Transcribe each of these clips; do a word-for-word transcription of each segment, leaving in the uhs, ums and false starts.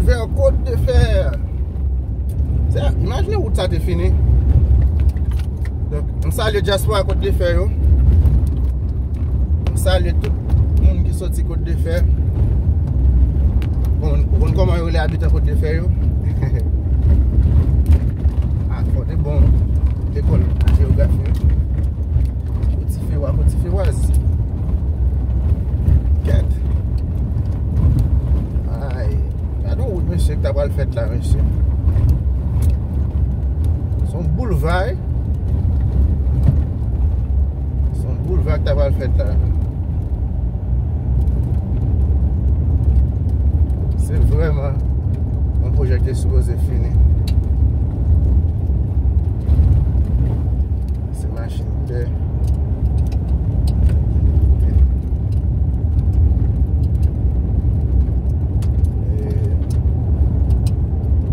Fè Côte de Fer. Se, imajine wout sa te fini. Donk, m salye dyaspora Côte de Fer yo. M salye tout moun ki soti Côte de Fer. Bon, ou konn kòman yo rele abitan Côte de Fer yo? Ah, fò te bon lekòl jeyografi wi. Kotifewa, Kotifewaz. Kèt. Ay, gade yon wout, mesye, ki ta pral fèt la, mesye. Se yon boulva, wi. Se yon boulva ki ta pral fèt la. Se vrèman yon pwojè ki te sipoze fini. Se machin tè. E,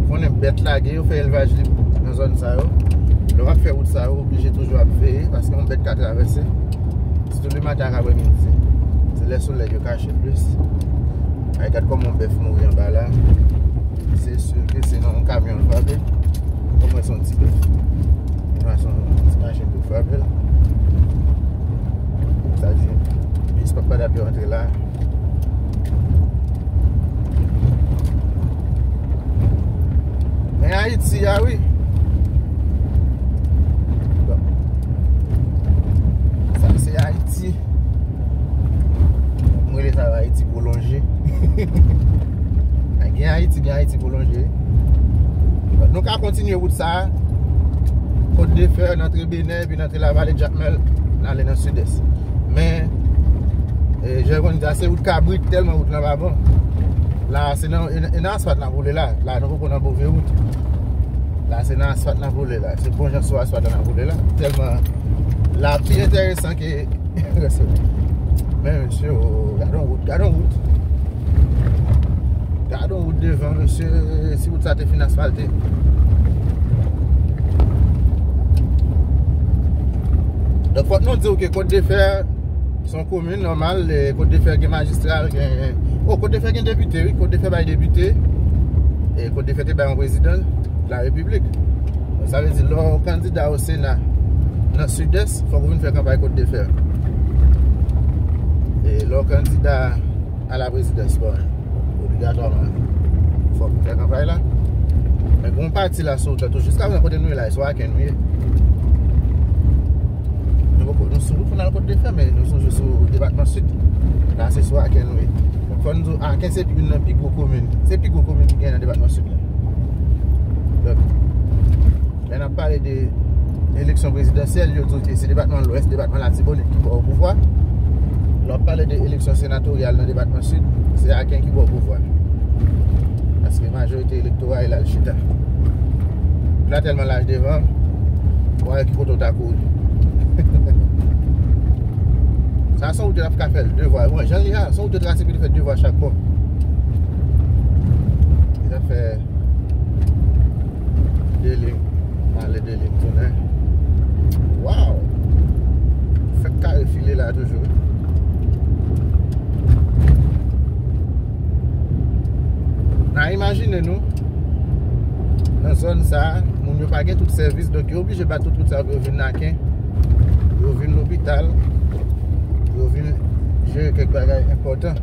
konnen bèt lage, yo fè elvaj li nan zòn sa yo. Lè w ap fè wout sa yo, oblije toujou ap veye, paske yon bèt ka travèse. Sitou lematen ak aprèmidi. Se lè solèy yo kache plis. Ay, gad kòman yon bèf mouri anba la. Se si ke se nan yon kamyon l frape. Omwen se yon ti bèf. Omwen se yon ti machin pou frape l. Sa di, bis p ap kapab antre la. Men Ayiti a, wi. Bon. Sa se Ayiti. M rele sa Ayiti pwolonje. Gen Ayiti, gen Ayiti pwolonje. Nou ka kontinye wout sa a. Côte de Fer, n antre Benè, epi n antre Lavale Jakmèl, n ale nan Sidès. Men, e, jan yo konn di a, se wout kabrit, tèlman wout lan pa bon. La, se nan, e, e nan asfalt n ap woule la. La, nou poko nan move wout. La, se nan asfalt n ap woule la. Se bon jan sou asfalt n ap woule la. Tèlman, la pi enteresan ke Men mesye, o, gade yon wout, gade yon wout. Gade yon wout devan, mesye, si wout sa te fin asfalte. Donk, fòk nou di w ke Côte de Fer se yon komin nòmal, e, Côte de Fer gen majistra, gen, o, Côte de Fer gen depite, wi, Côte de Fer bay depite, e, Côte de Fer te bay yon prezidan. La Repiblik. Sa vle di, lè w kandida o Sena nan Sidès, fòk ou vin fè kanpay Côte de Fer. E lè w kandida a la prezidans, bon, obligatwaman, fòk ou fè kanpay la. Men gen yon pati la sou wout la tou. Jiska prezan, kote nou ye la, e sou Aken nou ye. Nou poko, nou sou wout pou n al Côte de Fer, men nou sou, sou depatman Sid. La, se sou Aken nou ye. Donk, fò n di w, Aken se youn nan pi gwo komin. Se pi gwo komin ki gen nan depatman Sid la. Donk, lè n ap pale de eleksyon prezidansyèl, yo di w ke se depatman Lwès, depatman Latibonit ki ba w pouvwa. Lè w ap pale de eleksyon senatoryal nan depatman Sid, se Aken ki ba w pouvwa. Paske majorite elektora e la l chita. Ou la tèlman laj devan, ou wè ki kote w ta kouri. Sa se yon wout yo t ap ka fè l de vwa. Bon, jan li a, se yon wout yo trase pou li fè de vwa chak bò. Li t ap fè de liy ale, de liy tounen. Waw! Fèk kare file la toujou, wi. N a imajine nou, nan zòn sa a, moun yo pa gen tout sèvis, donk yo oblije bat tout wout sa yo pou yo vin Aken, yo vin lopital, yo vin jere kèk bagay enpòtan.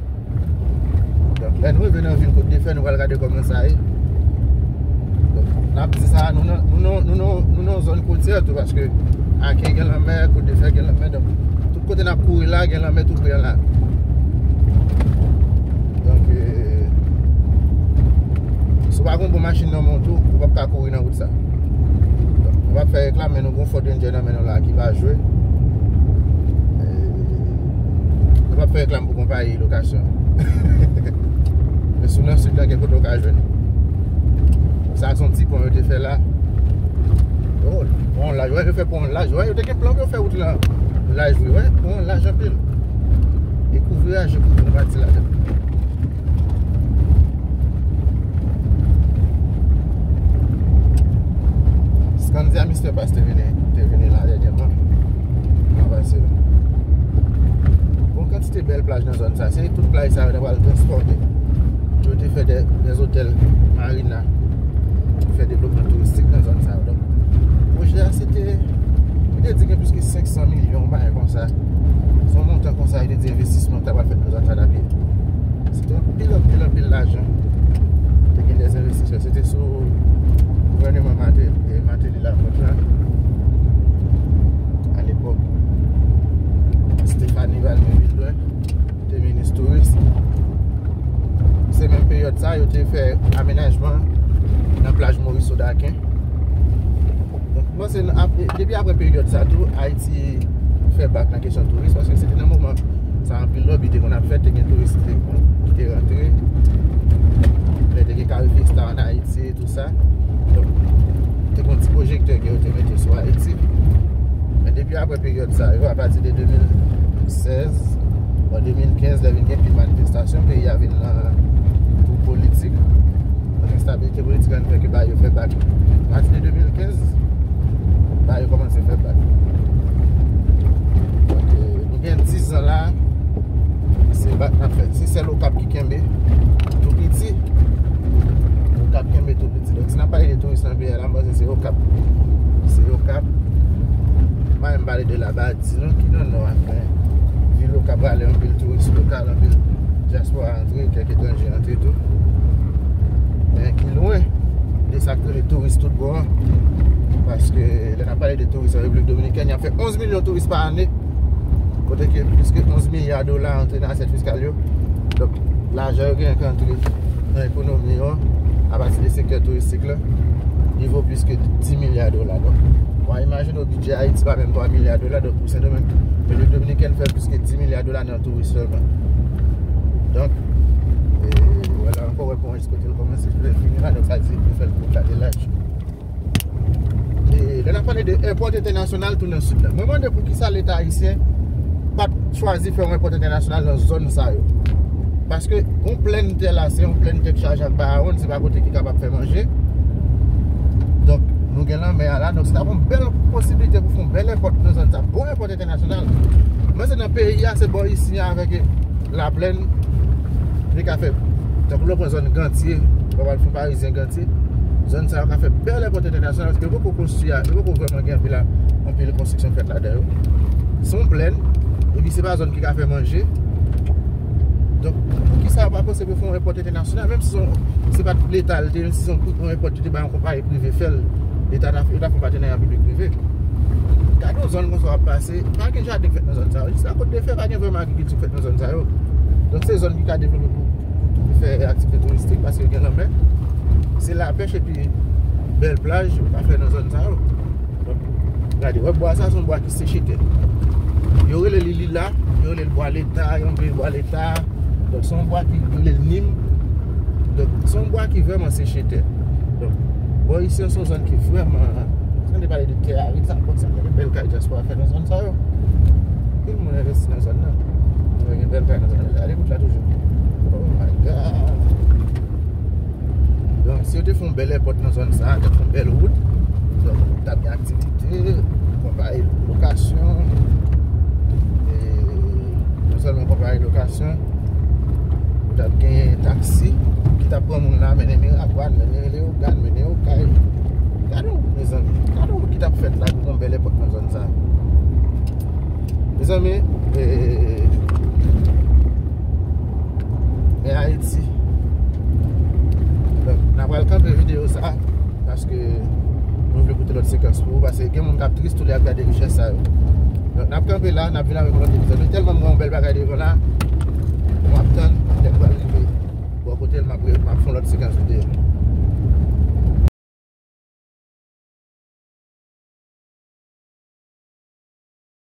Donk, lè nou rive nan vil Côte de Fer, nou pral gade kòman sa ye. Donk, n ap di sa, nou nan, nou nan, nou nan, nou nan yon zòn kotyè tou, paske Aken gen lanmè, Côte de Fer gen lanmè, donk, tout kote n ap kouri la, gen lanmè tou pre an la. Donk, e, si w pa gen yon bon machin nan men w tou, ou p ap ka kouri nan wout sa. Donk, nou p ap fè reklam, men nou gen yon Ford Ranger nan men nou la ki pa jwe. E, nou p ap fè reklam pou konpayi lokasyon. Men si w nan Sid la, gen kote w ka jwenn. Sa se yon ti pon yo te fè la. Oh, pon laj, wè, yo fè pon laj. Wè, yo te gen plan pou yo fè wout lan laj, wi, wè, pon laj anpil. E kouvriyaj yo kouvri yon pati ladan. Scandia Mister Pass te vini, te vini la dènyèman. Mwen pase la. Bon kantite bèl plaj nan zòn sa. Se tout plaj sa yo ta pral transfòme. Yo te fè fè dè, dè otèl marina pou fè devlopman touristik nan zòn sa yo. Donk, pwojè a, se te, yo te di gen plis ke senk san milyon, yon bagay konsa. Se yon montan konsa, yo te di envestisman ta pral fèt nan zòn sa yo. Se te anpil, anpil, anpil lajan. Te gen dè envestisè. Se te sou gouvèneman Martelly, Martelly Laporte la. Alepòk, Stéphanie Valmé Villedrouin te minis touris. Se menm peryòd sa, yo te fè amenajman nan plaj Moris Odaken. Donk, mwen panse, depi apre peryòd sa tou, Ayiti fè bak nan kesyon touris, paske se te nan moman sa anpil lòbi te konn ap fèt, te gen touris ki te, ki te rantre. Lè te gen Carifiesta ann Ayiti, tou sa. Donk, te gen yon ti pwojektè ke yo te mete sou Ayiti. Men depi apre peryòd sa yo, apati de de mil sèz, bon, de mil kenz, lè vin gen pil manifestasyon, peyi a vin nan twou politik. Donk, enstabilite politik la vin fè ke bagay yo fè bak. Apati de de mil kenz, bagay yo kòmanse fè bak. Donk, nou gen dis zan la, se bak n ap fè. Se sèl Okap ki kenbe tou piti. Okap kenbe tou piti. Donk, si n ap pale de touris nan peyi a la, m panse se Okap. Se Okap. M pa menm pale de Labadi, non, ki nan nò a. Men vil Okap rale anpil touris lokal, anpil dyaspora antre, kèk etranje antre tou. Men ki lwen de sa k rele touris tout bon an. Paske lè n ap pale de touris an Repiblik Dominikèn, y ap fè onz milyon touris pa ane. Kote ke plis ke onz milya dola antre nan asyèt fiskal yo. Donk, lajan yo genyen k antre nan ekonomi an, apati de sektè touristik la, li vo plis ke dis milya dola. Donk, w a imajine w, bidjè Ayiti pa menm twa milya dola, donk pou Sendomeng, Repiblik Dominikèn fè plis ke dis milya dola nan touris sèlman. Donk, e, vwala, ankò, wè pon jis kote l kòmanse, kote l fini la, donk sa di, yo fè l pou gade laj. E lè n ap pale de èpòt entènasyonal tou nan sid la, mwen mande poukisa Leta ayisyen pa t chwazi fè yon èpòt entènasyonal nan zòn sa yo. Paske yon plèn tè la, se yon plèn tèt chaje ak bawonn, se pa kote ki kapab fè manje. Donk, nou gen lanmè a la, donk se t ap yon bèl posiblite pou fè yon bèl èpòt nan zòn sa, bon èpòt entènasyonal. Men se nan peyi a, se bò isi a avèk Laplèn, li ka fè, tankou lè w pran zòn Gantye, w ap al Fon Parizyen, Gantye, zòn sa yo ka fè bèl èpòt entènasyonal, paske yo poko konstwi a, yo poko vrèman gen anpil, anpil konstriksyon fèt ladan yo. Se yon plèn, epi se pa zòn ki ka fè manje. Donk, poukisa yo pa panse pou fè yon èpòt entènasyonal, menm si se yon, se pa t Leta l te, menm si se yon, yon èpòt yo te bay yon konpayi prive fè l, Leta ta, yo ta fè yon patnarya piblik prive. Gade yon zòn konsa w ap pase, pa gen jaden k fèt nan zòn sa yo. Jis akote de fè, pa gen vrèman agrikilti k fèt nan zòn sa yo. Donk, se zòn ki ka devlope pou, pou tou, pou fè aktivite touristik, paske gen lanmè. Se lapèch epi bèl plaj yo ka fè nan zòn sa yo. Donk, gade, wè bwa sa, se yon bwa ki seche tè. Yo rele li lila, yo rele l bwa Leta, yo rele l bwa Leta. Donk, se yon bwa ki rele l nim. Donk, se yon bwa ki vrèman seche tè. Donk, bò isi an se yon zòn ki vrèman, si nou te pale de tè arid, sa, bon, sa, gen bèl kay dyaspora fè nan zòn sa yo. Anpil moun envesti nan zòn nan. Gen bèl kay nan zòn nan. Gade wout la toujou. Oh my God. Donk, si yo te fè yon bèl èpòt nan zòn sa, te fè yon bèl wout, donk, t ap gen aktivite, konpayi lokasyon, e non sèlman konpayi lokasyon, ou t ap gen taksi ki t ap pran moun la, mennen Miragwàn, mennen Leyogàn, mennen Okay. Gade w, mezanmi, gade w ki t ap fèt la pou yon bèl èpòt nan zòn sa. Mezanmi, e, men Ayiti. Donk, n a pral kanpe videyo sa, paske nou vle pote lòt sekans pou ou, paske gen moun k ap tris tou lè y ap gade richès sa yo. Donk, n ap kanpe la, n ap vin avèk lòt epizòd. Men tèlman m gen yon bèl bagay devan la, m ap tann, lè m pral rive bò kote l, m ap, m ap fè yon lòt sekans videyo.